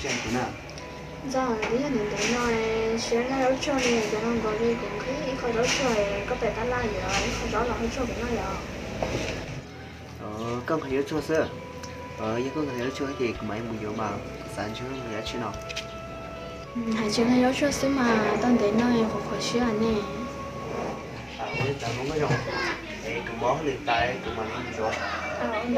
Ntxawm, twb yog ntev ntev no siab noj zaub tsuag li, cov no nkaus li kuv nqhis ib qho zaub tsuag, koj pem tab laj yuav ib qho zaub los hau tsuag kuv noj yom? Koj nqhis zaub tsuag xwb. Yog koj nqhis zaub tsuag ces kuv mam mus yuav mas, kuv xav ntsib nqhis dab tsi no. Hais tsis nqhis zaub tsuag xwb mas tau ntev no qhuav qhuav siab ne. Ua li ntawd Nkauj Zoo, es kuv muab hauj lwm tas kuv mam li mus yuav. Ntxawm,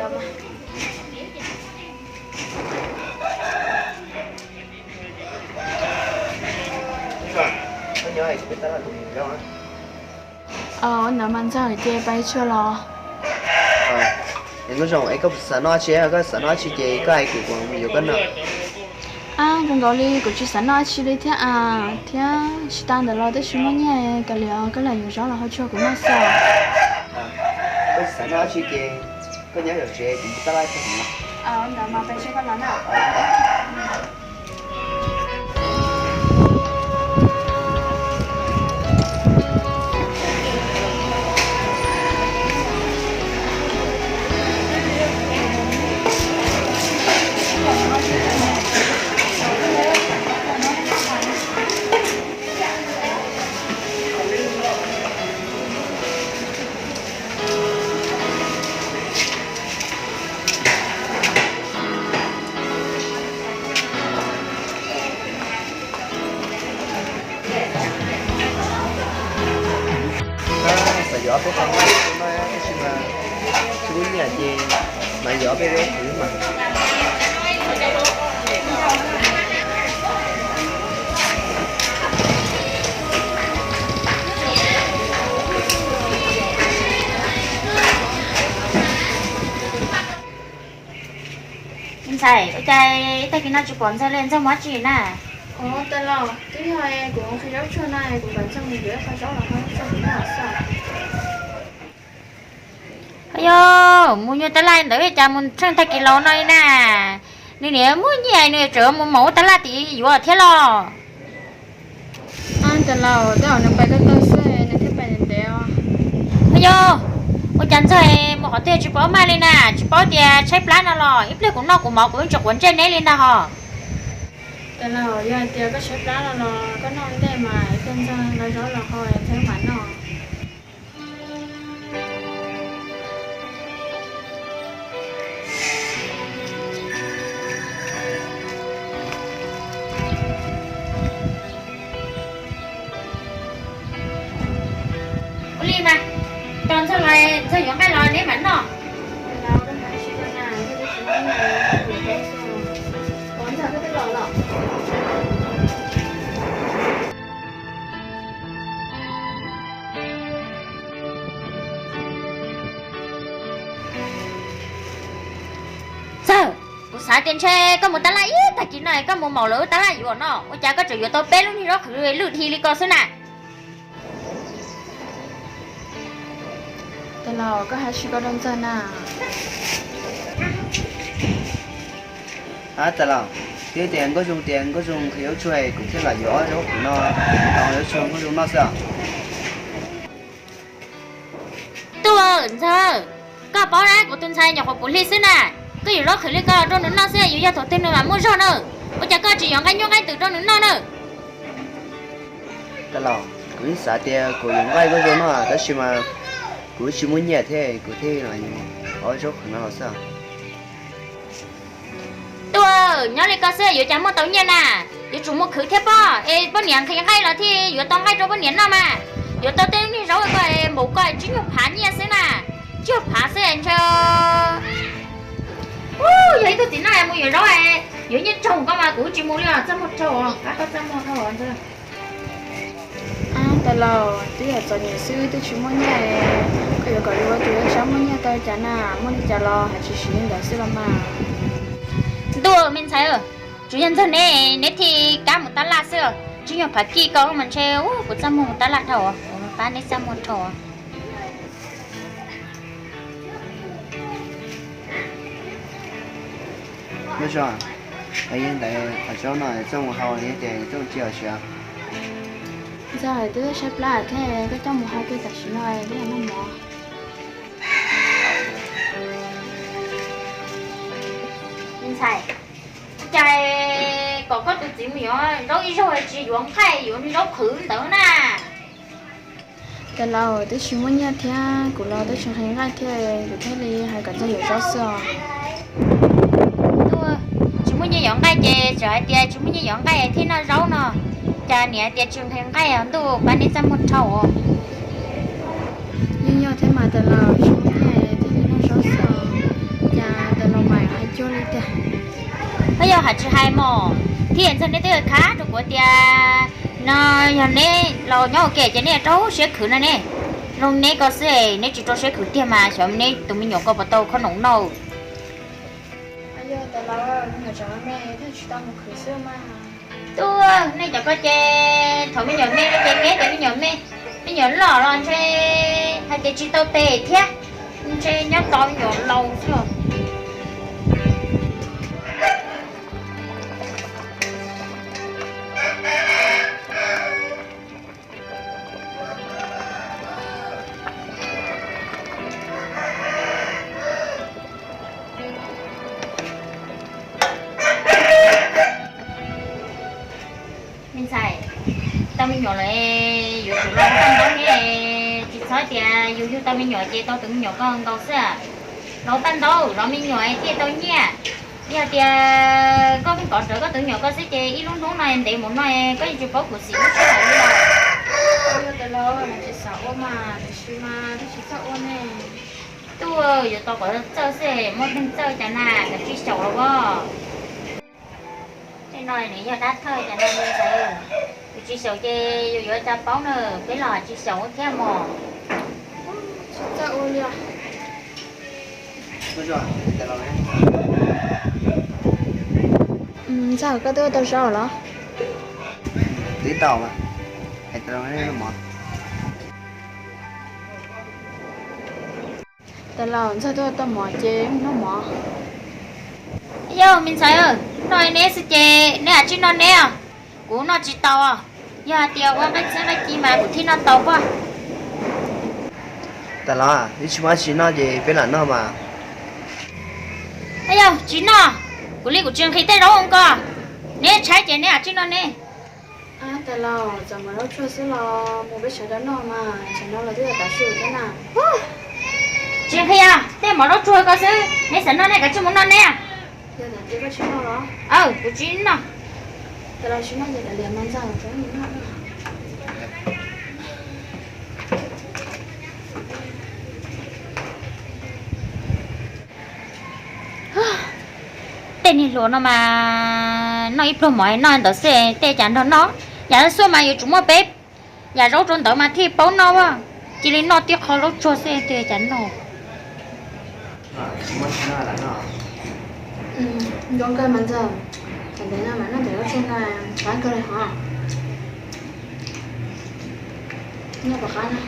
ua ntawd mas Ntxawm ces pais tsuag los. Es Nkauj Zoo, es koj xav noj dab tsi, koj xav noj dab tsi ces koj hais kuv, kuv mus yuav koj noj. Ab, zoo nkaus li kuv tsis xav noj dab tsi li thiab as, thiab tsis tas ntawd los twb tsis muaj nyiaj, kav liam koj lam yuav zaub los hau tsuag kuv noj xwb. Koj tsis xav noj dab tsi ces koj nyob tom tsev, kuv mus tab laj tag no. Ntawd mas pais tsuag koj los na. Xav yuav ob peb qho noj tab sis mas tsis muaj nyiaj ces mas yuav ob peb zaub qhwv mas. Ntxawm, ua cas tag kis no tsis pom Ntxawg li, Ntxawg mus dab tsi na? Ua, tas los twb yog kuv nqhis zaub tsuag na, kuv kom Ntxawg mus yuav ib qho zaub los hau tsuag kuv noj xwb. Yog, mus nyuag tab laj ntawd cas mus tsheej tag kis laus no li na? Nws niam muaj nyiaj nws tseem mus maum tab laj tim yuav thiab los? Ab, tas los tej zaum nws pais ko taw xwb nws thiaj pais ntev os. Yog, ua cas Ntxawg mus qhov twg tsis paub maj li na, tsis paub tias tshaib plab no los? Ib pliag kuv noj kuv mov kuv yeej tsis quav ntsej neb li ntag hos. Tas los yog hais tias koj tshaib plab no los koj noj ntej mas ib pliag Ntxawg nqa zaub los hau Ntxawg mam noj. Ua li mas, tos Ntxawg los, Ntxawg yuav nqaij los neb mam noj. Ntxawg, kuv xav tias ntshe koj mus tab laj ib tag kis no koj mus maum lawv tab laj yuav no, ua cas koj tseem yuav tau peb lub niag zaub qhwv lwj dhi li ko xwb na? Tas los koj hais tsis ko rau Ntxawg na. Ab, tas los, twb tias Nkauj Zoo tias Nkauj Zoo nqhis zaub tsuag kuv thiaj los yuav ob zaub qhwv no, tau zaub tsuag Nkauj Zoo noj xwb os. Tuaj, Ntxawg, koj paub na, kuv tus ntxhais nyuam qhuav puv hli xwb na, koj yuav zaub qhwv li ko rau nws noj xwb, yuav yog thaum twg nws mam muaj zog na. Ua cas koj tsis yuav nqaij nyuaj nqaij twm rau nws noj na? Tas los, kuv yeej xav tias kuv yuav nqaij Nkauj Zoo noj tab sis mas kuv tsis muaj nyiaj thiab kuv thiaj ob zaub qhwv no los xwb. Tuaj, nyob li ko xwb yuav cas muaj tau nyiaj na, yuav tsum mus khwv thiab pob, es poj niam nqhis nqaij los thiaj yuav tau nqaij rau poj niam noj mas. Yuav tau tej lub niag zaub ko npaum ko tsib nyuag phav nyiaj xwb na, tsib nyuag phav xwb ntshe. Yog ib tug txiv neej mus yuav zaub, yuav nyiaj raug koj mas kuv tsis mus li os, txaj muag raug, qab koj txaj muag dhau Ntxawg. Ab, tas los twb yog txom nyem xwb twb tsis muaj nyiaj, koj yuav kom yuav tus sab muaj nyiaj tau cas na, muaj li cas los hais tsis siv li ntawd xwb los mas. Ntuj, me ntxhais, tsuas yog Ntxawg ne, neb thiaj kam mus tab laj xwb, tsib nyuag phav kij ko mas ntshe kuv txaj muag mus tab laj dhau, kuv pab neb txaj muag dhau. Nyob zoo, yog ntawd qhov zaub no txoj mus hau li tias txoj cia siav. Ntxawg, twb tshaib plab thiab koj coj mus hau kiag tam sim no twb yog noj mov. Me ntxhais, cas Koj tus txiv mus yuav zaub ib zaug tsis yuav nqaij yuav zaub qhwv ntawd na. Tais laus, twb tsis muaj nyiaj thiab kuv los twb tsis nqhis nqaij thiab, kuv thiaj li hais kom txog yuav zaub xwb os. Tsis muaj nyiaj yuav nqaij ces txawm hais tias tsis muaj nyiaj yuav nqaij thiaj noj zaub no, cas niam hais tias tsis nqhis nqaij os ntuj, pab neb txaj muag dhau os. Yeej yog thiab mas tais laus, tsis muaj nyiaj thiaj li noj zaub xwb os, cas tais laus mas hais cuag li tiag. Koj yog hais tsis hais mos, thiab ntxawg neb twb khav rau kuv tias no yog neb los nyob ua ke ces neb rau siab khwv no ne. Zoo neb ko xwb, neb tsis rau siab khwv tiag mas xyov neb tus me nyuam ko puas tau khob noom noj. Tub, nej cov ko ces thaum me nyuam me no ces neb tias me nyuam me, me nyuam loj los ntshe hais tias tsis tau tes thiab, ntshe nyob tos me nyuam laus xwb. Me ntxhais, tau me nyuam lawm, yuav tsum los paj ntaub ne, tsis txhob tias yus yug tau me nyuam ces tau tus me nyuam ko nkaus xwb. Los paj ntaub zov me nyuam thiaj tau nyiaj. Yog tias koj pheej kov rawv koj tus me nyuam ko xwb ces ib lub hnub no ntev mus no koj yeej tsis paub khuv xim lub sij hawm li los. Tsis xav ua mas, tiam sis mas twb tsis txawj ua ne. Tub, yuav tau kom txawj xwb, muaj neeg txawj cas na, kom tsis xyaum los as. Tej no nws yog dab thawj cas no me ntxhais, yus tsis xyaum ces yus yuav cas paub na, peb los tsis xyaum thiab mos. Txawj ua li. Ntxawg, koj twb ua tau zaub los? Twb tau. Tais laus, ntxawg twb ua tau mov ces noj mov. Yog me ntxhais, noj neb xwb ces neb hais tsis noj neb os, kuv noj tsis tau. Yog hais tias ua nqaij txhiab nqaij ci mas kuv thiaj noj tau pob. Tais laus, neb tsis muaj dab tsi noj ces peb lam noj mas. Yog tsis noj, kuv li kuv tsis nqhis tej zaub zoo ko. Neb tshaib ces neb hais tsis noj neb. Tais laus, txawm mov zaub tsuag xwb los mus peb sawv daws noj mas, tsam no los twb yog tav su thiab na. Tsis nqhis, tej mov zaub tsuag ko xwb, neb xav noj neb kav tsij mus noj neb. Yog tias koj tsis noj los? Aw, kuv tsis noj. Tais laus tsis noj ces kav liam mas ntxawg, mus noj. Tej niag hluas no mas noj ib pluag mov noj ntawd xwb, tej cas nrog noj. Yam xuaj mas yuav tsum muaj peb yam zaub rau ntawd mas thiaj paub noj, cia li noj tib qho zaub tsuag xwb tej cas noj. Zoo kawg mas ntxawg, tam sim no mas noj cov zaub tsuag no qab kawg li hos. Noj puas qab na?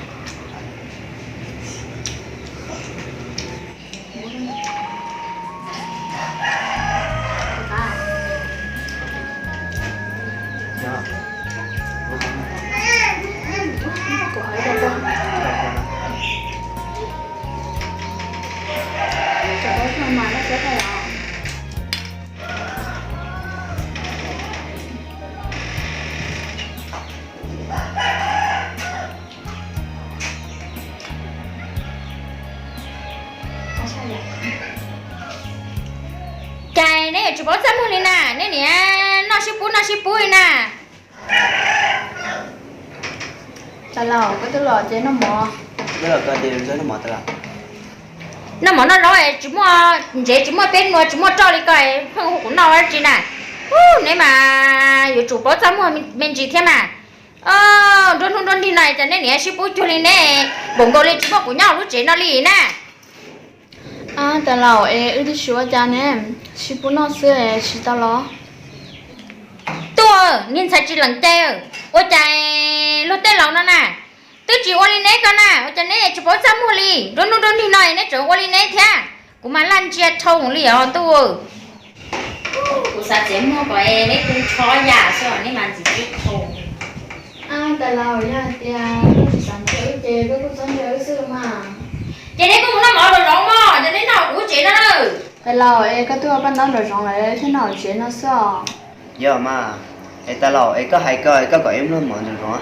Cas neb yuav tsis paub txaj muag li na, neb niaj noj sib pub noj sib pub li na. Tais laus, koj twb los ces noj mov. Noj mov noj zaub tsis muaj ntsev tsis muaj peb nua tsis muaj roj li ko, pheej hu kuv noj ua dab tsi na? Neb mas yuav tsum paub txaj muag me ntsis thiab mas. Nruab hnub nruab nrig no cas neb niaj sib pub cuag li neb, npaum nkaus li tsis muaj kuv nyob lub tsev no li na. Tais laus es wb twb tsis ua cas ne, sib pub noj xwb tsis tau los? Tuaj, niag ntxhais tsis lees cai, ua cas luag tej laus no na twb tsis ua li neb ko na, ua cas neb tsis paub txaj muag li? Nruab hnub nruab nrig no neb tseem ua li neb thiab, kuv mas laj ntsia dhau li os ntuj. Kuv xav txiav muag kom neb tu nrho yam xwb neb mas ntxim tib qho. Tais laus, yog hais tias koj tsis xav ntsia wb ces koj kuj txhob ntsia wb xwb mas. Ces neb kuj mus noj mov nraum zoov mog, ces neb noj kuv tsev no na. Tais laus, es koj twb ua paj ntaub nraum zoov lawm thiaj noj tsev no xwb os. Yog mas, es tas los es koj hais ko koj kom wb mloog mov nraum zoov.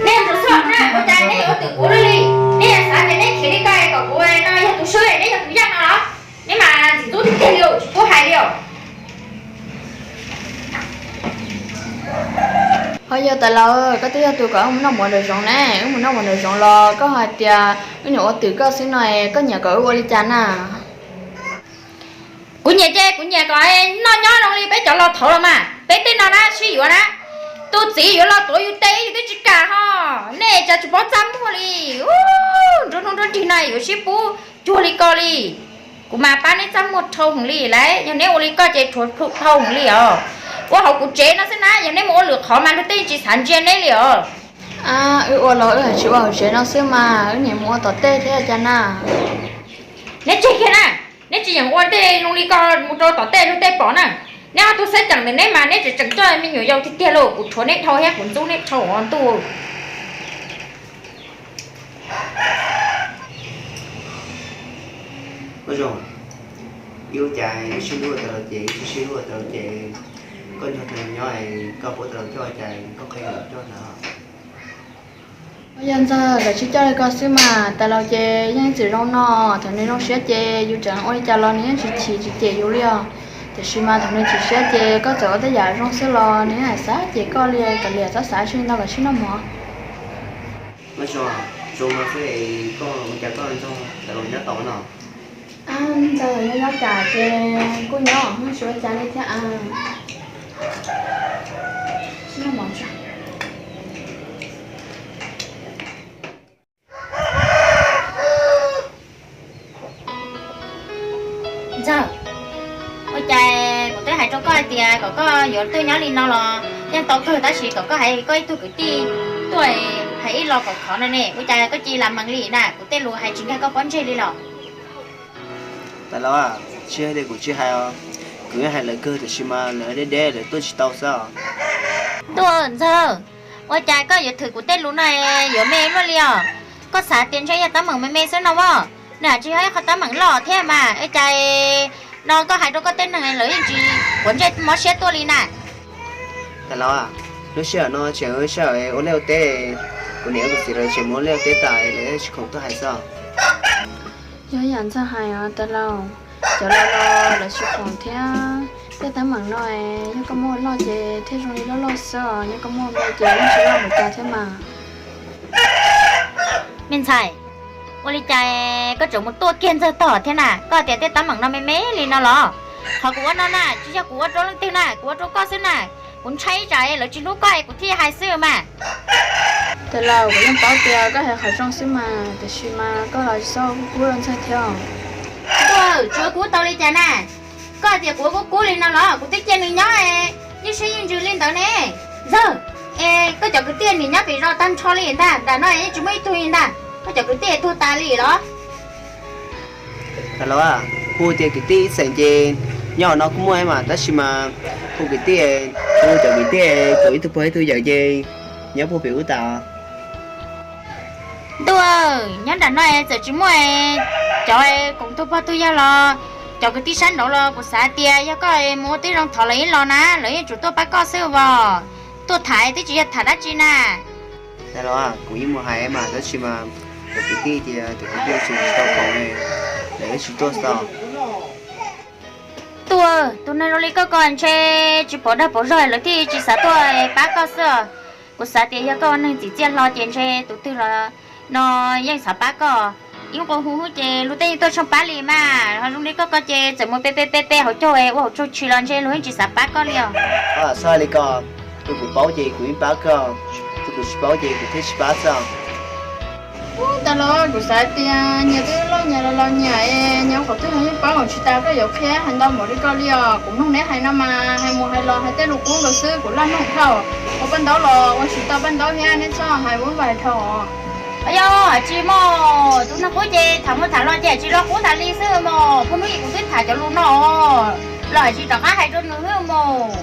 Nej ntsuas xwb na, ua cas nej yuav ua twm kuv li? Nej xav tias nej khiav li ko kom kuv no yog tus swb, nej yog tus yaj no los? Neb mas ntxim ntxub tiag tiag li, tsis pub hais li os. Ho yog tas los koj twb yog tus kom wb mus noj mov nraum zoov ne, wb mus noj mov nraum zoov los koj hais tias wb nyuam ua twm koj xwb no, koj nyiam kom wb ua li cas na? Kuv nyiam ces kuv nyiam kom noj nyob zoo li peb cov laus thaud los mas, peb tej no na sib yuav na, tus txiv yuav los tuav yus tes yus twb tsis kam ho, nej cas tsis paub txaj muag li. Nruab hnub nruab nrig no yuav sib pub cuag li ko li. Kuv mas pab neb txaj muag dhau heev li lauj, yog neb ua li ko ces rhuav plhu dhau heev li os. Ua hauv kuv tsev no xwb na, yog neb mus ua lwm qhov mas luag tej tsis xav ntsia neb li os. Wb ua los wb hais tsis ua hauv tsev no xwb mas, wb niam mus ua tom tej thiab cas na. Neb tseg kiag na, neb tsis yeem ua tej zoo li ko mus rau tom tej luag tej pom na. Neb ob tug xav ceem ntawm neb mas neb tseem tseem coj me nyuam yaus tiag tiag lauj, kuv rhuav neb dhau thiab kuv ntxub neb dhau ntuj. Zoo, ib ua cas wb sib hlub tas los ces wb sib hlub tas los ces koj nrog tus nyob, koj puab tas los coj cas koj qhia los coj ntag. Yog ntxawg lawv tsis coj li ko xwb mas, tas los ces yeej ib txwm zoo no, thaum nws zoo siab ces yus tseem ua li cas los nws yeej tsis chim tsis cem yus li os. Tiam sis mas thaum nws chim siab ces koj txawm ua tej yam zoo xwb los nws yeej xav cem koj li, kav liam txhob xav tsis li ntau kom sib noj mov. Zoo no xwb, koj ua cas koj nrog tas los nyob tau no? Ntxawg nyob nyob cas ces kuj nyob, muaj tsis ua cas li thiab. Sib noj mov tso. Ntxawg, ua cas kuv twb hais rau koj hais tias kom koj yuav tuaj nyob li no los yeej tau kawg, tab sis kom koj hais koj ib tug kwv tij tuaj hais ib lo kom khov no ne, ua cas koj cia li lam mees li na, kuv tej lus hais tsis nkag koj pob ntseg li los? Tas los, tsis yog tias kuv tsis hais os, kuv yeej hais lawv kawg tiam sis mas lawv deb deb lawv tuaj tsis tau xwb os. Ntuj, Ntxawg, ua cas koj yuav thwm kuv tej lus no yuav me luaj li os? Koj xav tias ntshe yog teeb meem me me xwb no as, nws tsis yog ib qho teeb meem loj thiab mas, ua cas no koj hais rau koj tej neeg lawv yeej tsis quav ntsej mob siab tuaj li na? Tas los, lub sij hawm no tseem sij hawm ua liaj ua teb, kuv niam kuv txiv lawv tseem mus ua liaj ua teb tas lawv yeej tsis khoom tuaj hais xwb. Yog yam Ntxawg hais os tas los, cov laus los lawv tsis khoom thiab. Tej teeb meem no yog koj muab ua loj ces thiaj zoo li loj loj xwb os, yog koj muab ua me ces yeej tsis loj mus cas thiab mas. Me ntxhais, ua li cas koj tseem mus tuaj kiag Ntxawg tog thiab na? Koj tias tej teeb meem no me me li no los? Qhov kuv ua no na tsis yog kuv ua rau leej twg na, kuv ua rau koj xwb na. Kuv ntshai tsam lawv tsis hlub koj es kuv thiaj hais xwb mas. Tas los kuv yeej paub tias koj hais qhov zoo xwb mas, tiam sis mas koj los txhob kub kub rau Ntxawg thiab. Tsuav kuv tau li cas na? Koj tias kuv kub kub li no los kuv twb cia nws nyob, yeej siab yeej ntsws li ntawd ne. Ntxawg, es koj cov kwv tij nim nyob pem zos tag nrho li ntag, nram no yeej tsis muaj ib tug li ntag, koj cov kwv tij tuag tas li los? Tas los, hu tias kwv tij ib xeem ces nyob no kuj muaj mas, tab sis mas hu kwv tij, hu cov kwv tij kom ib tug pog ib tug yawm ces nyob puag pem ub tas. Ntuj, nyob nram no txawm tsis muaj cov koom tug pog tug yawg los, cov kwv tij sab nraud los kuv xav tias yog koj mus ua tib zoo thov lawv ib los na, lawv yeej tsum tuaj pab koj xwb os. Tuaj tham twb tsis yog tham dab tsi na. Tas los, kuv yeej mus hais mas, tab sis mas cov kwv tij tias cov kwv tij tsis tau khoom, lawv yeej tsis tuaj xwb. Tuaj, tus neeg zoo li koj ko ntshe tsis pom dag pom zog lawv thiaj tsis xav tuaj pab koj xwb os. Kuv xav tias yog koj ua neeg txim txiaj hlo ces ntshe tus twg los no yeej xav pab koj. Ib qho hu ces luag tej yeej tuaj tshooj pab li mas, ho zoo li koj ko ces txawm mus pe pe pe pe hauv caug ua hauv tsaug tshis los ntshe luag yeej tsis xav pab koj li os. Txhob hais li ko, tus kuv paub ces kuv yeej pab koj, tus kuv tsis paub ces kuv thiaj tsis pab xwb. Ub, tas los kuv xav tias nyias twb loj nyias los los nyias, nyias qhov twg yeej paub, tsis tas koj yuav qhia hais ntau npaum li ko li os. Kuv mloog neb hais no mas hais mus hais los hais tej lus qub nkaus xwb, kuv laj mloog dhau. Ua paj ntaub los ua tsis tau paj ntaub thiab, neb txhob hais ua vaj hais dhau. Yog hais tsis mus, tus neeg qub ces tham mus tham los ces tsis los qub tas li xwb mus. Phooj ywg, kuv twb tham cov lus no los hais tsis rov qab hais rau nws xwb mus.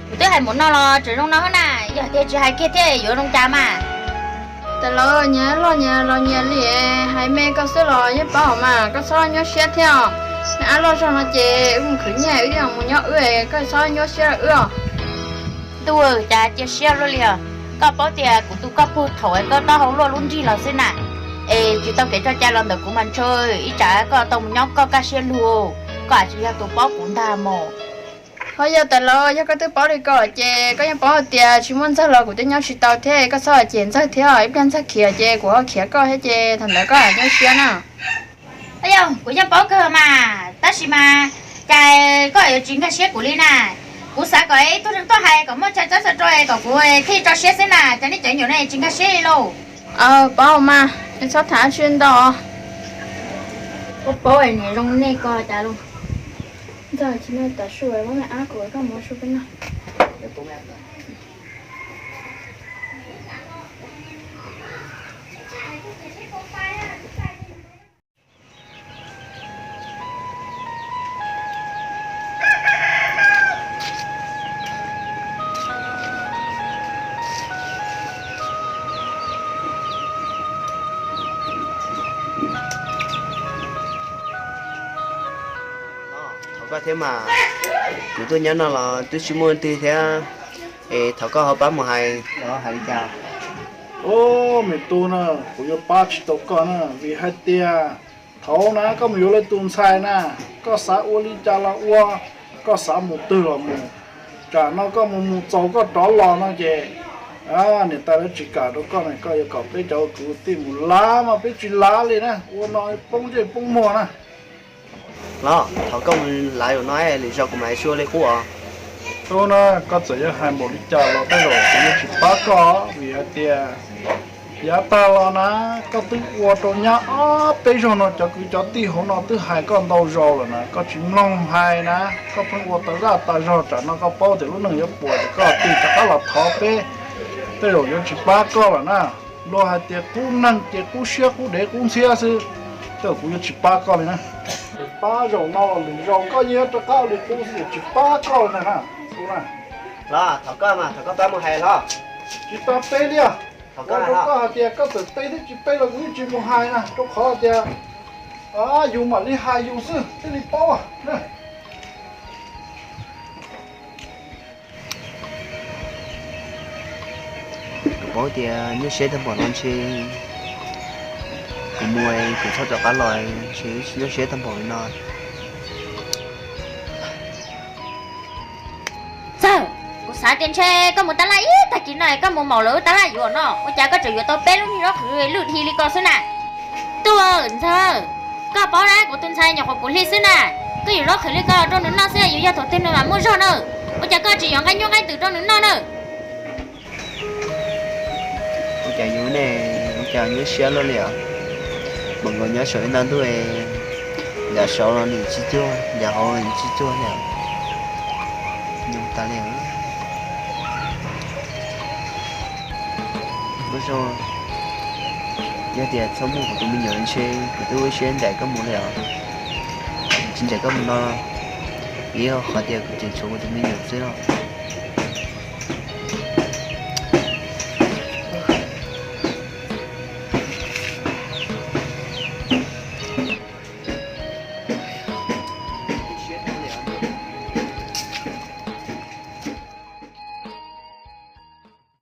Kuv twb hais mus no los tseem zoo no na, yog tias tsis hais kiag thiaj yuav zoo cas mas. Los nyias loj nyias los nyias li, hais me koj xwb los yeej paub mas, koj txhob nyuaj siab thiab os. Nws ab loj zog no ces wb mus khwv nyiaj wb yeej mus nyob wb, koj txhob nyuaj siab wb os. Ntuj, cas cia siab luaj li os. Koj paub tias kuv tus koj puag thaum koj taub hau luaj lub nrig los xwb na, es tsis tau kev tso cai los ntawm kuv mas ntshe ib tsam koj tau mus nyob koj kaj siab lug, koj tsis yog tus paub kuv ntag mog. Ho yog tas los yog koj twb paub li ko ces koj yeej paub hais tias tsis muaj Ntxawg los kuv twb nyob tsis tau thiab, koj txhob cem Ntxawg thiab, ib pliag Ntxawg khiav ces kuv ho khiav koj thiab ces thaum ntawd koj nyuaj siab na. Yog kuv yeej paub kawg mas, tab sis mas cas koj yuav tsis nkag siab kuv li na. Kuv xav kom ib tug neeg tuaj hais kom muaj chaw txawb xa rau kom kuv thiaj tso siab xwb na, cas nej cov me nyuam no tsis nkag siab li lauj. Paub mas, txhob tham tsi ntau. Koj paub niam zoo nej ko cas lauj. Ntxawg, tsis muaj tas su, muab me ab kuv koj mus su peb noj. Thov koj thiab mas, kuv tuaj nyob no los twb tsis muaj leej twg thiab, es thov koj ho pab mus hais los hais li cas? Os, me tub na, kuv yuav pab tsis tau koj na, vim hais tias thaum na koj mus yuav lawv tus ntxhais na, koj xav ua li cas los ua, koj xav mus twg los mus, tsam no koj mus mus txaus koj rov los no ces niam tais lawv tsis kam rau koj na, koj yuav kom peb cov kwv tij mus lav mas peb tsis lav li na, ua no poob ntsej poob muag na. Los thov koj mus lav zaum no, lwm zaus kuv mam li sua li qub os. Tub na, koj txawm yuav hais npaum li cas los tej zaum kuv yuav tsis pab koj, vim hais tias yav tag los na, koj twb ua rau nyab ob peb zaug no, cov kwv cov tij hauv no twb hais koj ntau zaus lawm na, koj tsis mloog hais na, koj pheej ua tas zaj tas zog, tsam no koj paub tias lub neej yuav puas ces koj tig rov qab los thov peb, tej zaum yuav tsis pab koj lawm na. Luag hais tias qub neeg ces qub siab qub dev qub ntxhiab xwb, tej zaum kuv yuav tsis pab koj li na. Pab zaum no los lwm zaus koj yeej rov qab ua li qub xwb, tsis pab koj li na. Los thov koj mas, thov koj pab mus hais los. Tsis tas peb li os. Ua rau koj hais tias koj txawm pe thiab tsis pe los kuv yeej tsis mus hais na, rau qhov tias yus mam li hais yus xwb thiaj li paub. Kuv paub tias nyuaj siab tag npaum no ntshe kuv mus kuv txhob rov qab los, ntshe nyuaj siab tag npaum li no. Txawg, kuv xav tias ntshe koj mus tab laj ib tag kis no koj mus maum lawv tab laj yuav no, ua cas koj tseem yuav tau peb lub niag zaub qhwv lwj dhi li ko xwb na? Tub Ntxawg, koj paub na, kuv tus ntxhais nyuam qhuav puv hli xwb na, koj yuav zaub qhwv li ko rau nws noj xwb, yuav yog thaum twg nws mam muaj zog na? Ua cas koj tsis yuav nqaij nyuj nqaij twm rau nws noj na? Ua cas yus ne, ua cas nyuaj siab luaj li os. Mam nkaus nyob saum ib nta ntuj, ncav saud los nim tsis cuag, ncav hauv nim tsis cuag li. Nyob tas li. Muaj zog, yog tias txhob muaj kuv tus me nyuam ntshe kuv twb ua siab ncaim koj mus li os. Tsis ncaim koj mus no, vim qhov tias kuv tseem tshuav kuv tus me nyuam xwb.